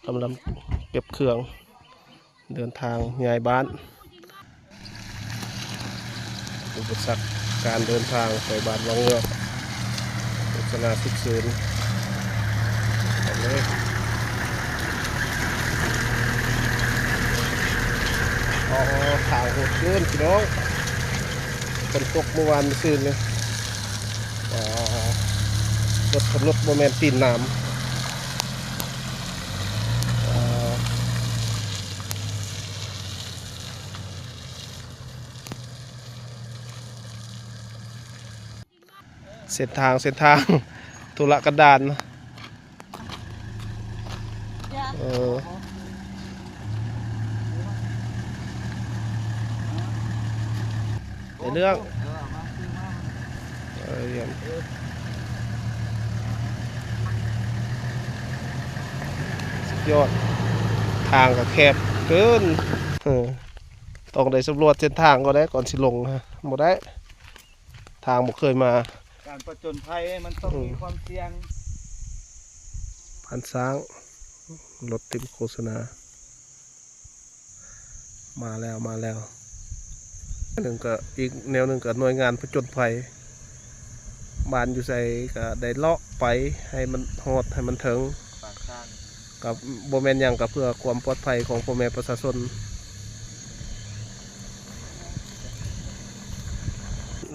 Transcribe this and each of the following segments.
ກຳລັງເກັບເຄື່ອງເດີນທາງຍ້າຍບ້ານ. ອຸປະສັກການເດີນທາງໄປບ້ານວັງເງືອກ ໂຄສະນາສຸກເສີນ ໄປເລີຍ. ອໍ ທາງໂຫດເກີນພີ່ນ້ອງ ຝົນຕົກມື້ວານມື້ຊືນນີ້. ອໍ ລົດ ລົດບໍ່ແມ່ນຕີນນ້ຳ. ເສັ້ນທາງ ເສັ້ນທາງທຸລະກັນດານ. ເອີ ໄດ້ເລື່ອງ. ເອີ ຢ້ຽມ ສຸດຍອດ. ທາງກໍແຄບເກີນ. ເອີ ຕ້ອງໄດ້ສຳຫຼວດເສັ້ນທາງກ່ອນໄດ໋ ກ່ອນຊິລົງ ບໍ່ໄດ້ ທາງບໍ່ເຄີຍມາ. ການປະຈົນໄພມັນຕ້ອງ ອືມ ມີຄວາມສ່ຽງ. ບ້ານຊ້າງ ລົດຕິມໂຄສະນາ ມາແລ້ວ ມາແລ້ວ. ໜຶ່ງກໍ ອີກແນວໜຶ່ງກໍໜ່ວຍງານປະຈົນໄພ ບ້ານຢູ່ໃສກໍໄດ້ເລາະໄປໃຫ້ມັນຮອດ ໃຫ້ມັນເຖິງ. ປາກທາງ ກໍບໍ່ແມ່ນຫຍັງ ກໍເພື່ອຄວາມປອດໄພຂອງພໍ່ແມ່ປະຊາຊົນ.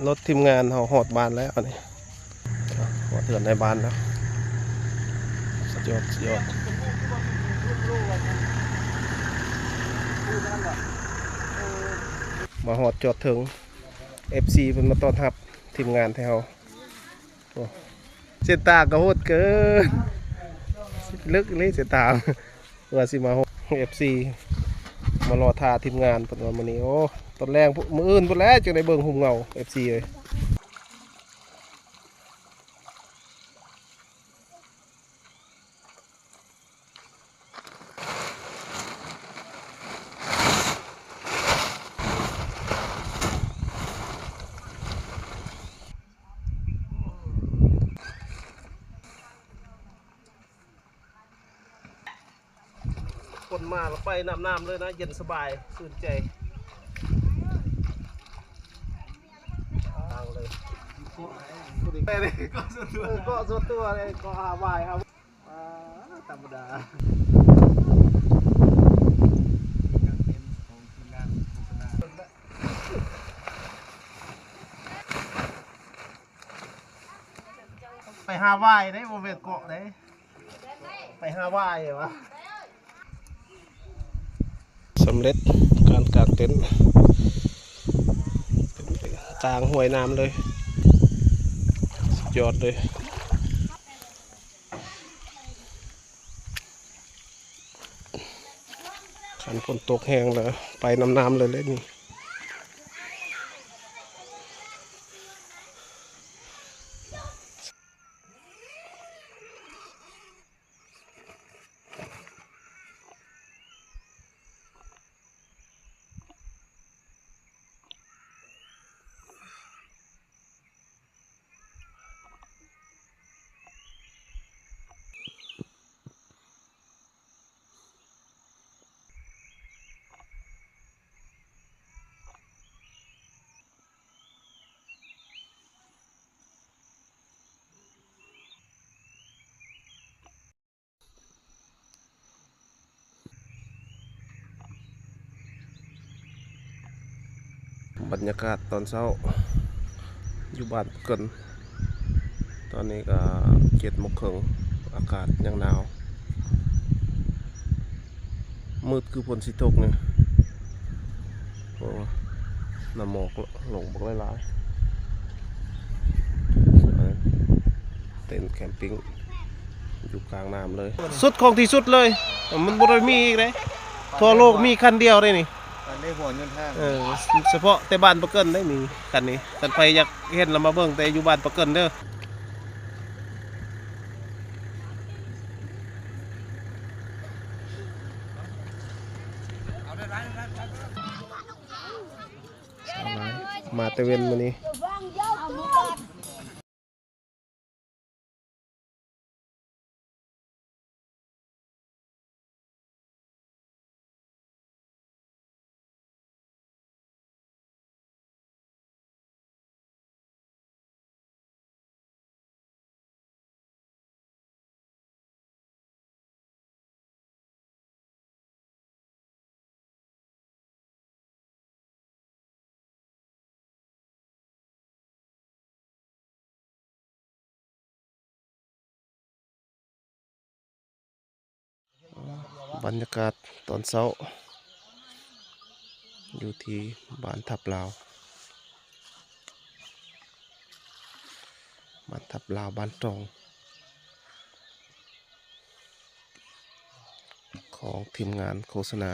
ລົດທີມງານເຮົາຮອດບ້ານແລ້ວນີ້ ຮອດເຮືອນນາຍບ້ານແລ້ວ. ສຸດຍອດ ສຸດຍອດ. ມາຮອດຈອດເຖິງ ເອັຟຊີ ເພິ່ນມາຕ້ອນຮັບທີມງານໄທເຮົາ. ໂອ້ ເສັ້ນທາງກໍໂຫດເກີນ ເລິກອີ່ຫຼີເສັ້ນທາງ. ວ່າຊິມາຮອດ ເອັຟຊີ ມາລໍຖ້າທີມງານເພິ່ນວ່າມື້ນີ້. ໂອ້ ຕອນແລງ ມື້ອື່ນພຸ້ນແຫຼະ ຈຶ່ງໄດ້ເບິ່ງຮູບເງົາ ເອັຟຊີ ເອີຍ. ຄົນມາແລ້ວໄປນຳນ້ຳເລີຍນະ ເຢັນສະບາຍຊື່ນໃຈ. ທາງເລີຍ ໄປເລີຍ ເກາະສ່ວນຕົວ ເອີ ເກາະສ່ວນຕົວເລີຍ ເກາະຫາວາຍ ອາ ທຳມະດາ. ໄປຫາວາຍເດ້ ບໍ່ແມ່ນເກາະເດ້ ໄປຫາວາຍຫວາ. ສຳເລັດການກາງເຕັນ ກາງຫ້ວຍນ້ຳເລີຍ ສຸດຍອດເລີຍ. ຄັນຝົນຕົກແຮງແລ້ວໄປນຳນ້ຳເລີຍແຫຼະນີ້. ບັນຍາກາດຕອນເຊົ້າຢູ່ບ້ານປາເກິ່ນ. ຕອນນີ້ກໍເຈັດໂມງເຄິ່ງ ອາກາດຍັງໜາວ ມືດຄືຝົນຊິຕົກນີ້. ໂອ້ ນ້ຳໝອກລົງບັກຫຼາຍໆ. ເຕັນແຄມປິງຢູ່ກາງນ້ຳເລີຍ ສຸດຂອງທີ່ສຸດເລີຍ. ມັນບໍ່ໄດ້ມີອີກເດ້ ທົ່ວໂລກມີຄັນດຽວເດ້ນີ້. ອັນນີ້ຫົວຍົນຫ້າງ ເອີ ສະເພາະແຕ່ບ້ານປາເກິ່ນໄດ້ມີຄັນນີ້. ຄັນໃຜຢາກເຫັນລະມາເບິ່ງແຕ່ຢູ່ບ້ານປາເກິ່ນເດີ. ສາວຫຼາຍ ມາແຕ່ເວັນມື້ນີ້. ບັນຍາກາດຕອນເຊົ້າ ຢູ່ທີ່ບ້ານທັບລາວ ບ້ານທັບລາວ ບ້ານຕອງ ຂອງທີມງານໂຄສະນາ.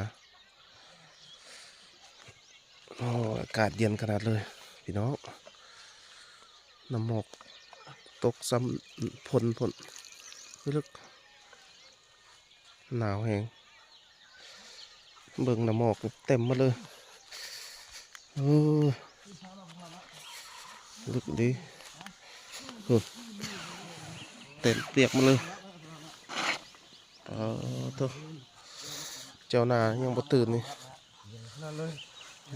ໂອ້ ອາກາດເຢັນຂະໜາດເລີຍພີ່ນ້ອງ ນ້ຳໝອກຕົກຊ້ຳຝົນພຸ້ນ ຄືລຶກ ໜາວແຮງ ເບິ່ງ ນ້ຳໝອກເຕັມໝົດເລີຍ ເອີ ລຶກດີ ໂອ້ ເຕັມປຽກໝົດເລີຍ. ເອີ ໂທ້ ເຈົ້າໜ້າຍັງບໍ່ຕື່ນນີ້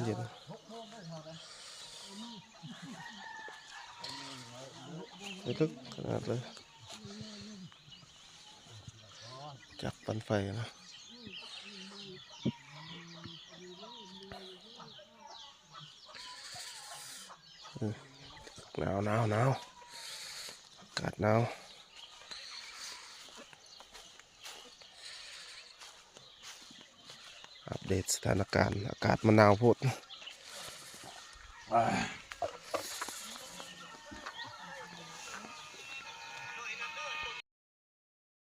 ເຢັນ ເອີ ລຶກຂະໜາດເລີຍ ຈັກປັ່ນໄຟນະ. ເອີ ໜາວ ໜາວ ໜາວ ອາກາດໜາວ ອັບເດດສະຖານະການ ອາກາດມັນໜາວໂພດ.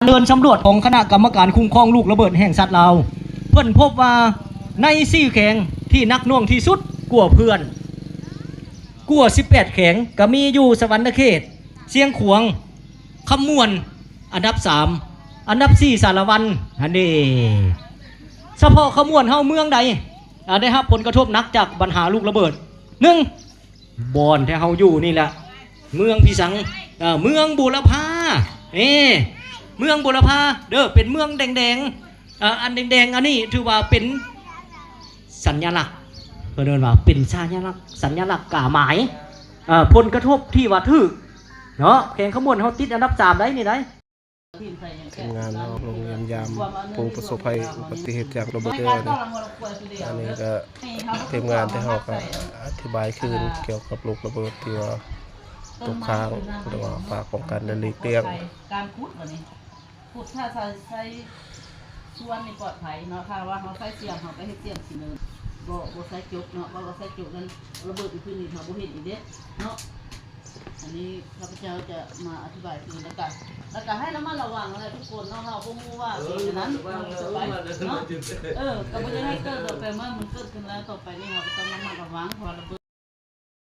ເດີນສຳຫຼວດຂອງຄະນະກຳມະການຄຸ້ມຄອງລູກລະເບີດແຫ່ງຊາດລາວ ເພິ່ນພົບວ່າໃນສີ່ແຂວງທີ່ໜັກໜ່ວງທີ່ສຸດກວ່າເພື່ອນ ກວ່າສິບແປດແຂວງ ກະມີຢູ່ສະຫວັນນະເຂດ, ຊຽງຂວາງ, ຄຳມ່ວນ ອັນດັບສາມ, ອັນດັບສີ່ ສາລະວັນ ຫັ້ນເດ. ສະເພາະຄຳມ່ວນເຮົາເມືອງໃດ ອາ ໄດ້ຮັບຜົນກະທົບໜັກຈາກບັນຫາລູກລະເບີດ? ໜຶ່ງ ບ່ອນທີ່ເຮົາຢູ່ນີ້ແຫຼະ ເມືອງພິສັງ ເອີ ເມືອງບູລະພາ ເອີ ເມືອງບູລະພາເດີ ເປັນເມືອງແດງໆ ເອີ ອັນແດງໆ ອັນນີ້ຖືວ່າເປັນສັນຍະລັກ ເພິ່ນເອີ້ນວ່າເປັນສັນຍະລັກ ສັນຍະລັກກາໝາຍ ເອີ ຜົນກະທົບທີ່ວ່າຖືກເນາະ ແຂວງຄຳມ່ວນເຮົາຕິດອັນດັບສາມໄດ໋ນີ້ໄດ໋. ທີມງານເຮົາລົງຢ້ຽມຢາມຜູ້ປະສົບໄພອຸບັດຕິເຫດຈາກລະເບີດເດີ. ອັນນີ້ກະທີມງານທີ່ເຮົາກະອະທິບາຍຄືນກ່ຽວກັບລູກລະເບີດທີ່ວ່າຕົກຄ້າງ ຫຼືວ່າຝາກປ້ອງກັນ ແລະ ຫຼີກລ່ຽງ. ການຂຸດບັດນີ້ ຂຸດຖ້າໃສ່ ໃສ່ຊວນນີ້ປອດໄພເນາະ ຖ້າວ່າເຮົາໃສ່ຊຽງ ເຮົາກະເຮັດຊຽງຊິເນີນ ບໍ່ ບໍ່ໃສ່ຈົກເນາະ ເພາະວ່າໃສ່ຈົກນັ້ນລະເບີດຢູ່ພື້ນດິນ ເຮົາບໍ່ເຫັນອີກເດ້ເນາະ. ອັນນີ້ຂ້າພະເຈົ້າຈະມາອະທິບາຍຄືນ ແລ້ວກະ ແລ້ວກະໃຫ້ລະມັດລະວັງແຫຼະທຸກຄົນເນາະ ເຮົາບໍ່ຮູ້ວ່າເປັນອັນນັ້ນ ເອີ ເຮົາຈະໄປເນາະ ເອີ ກະບໍ່ຢາກໃຫ້ເກີດຕໍ່ໄປ ເມື່ອມັນເກີດຂຶ້ນແລ້ວ ຕໍ່ໄປນີ້ເຮົາກະຕ້ອງລະມັດລະວັງ ເພາະວ່າລະເບີ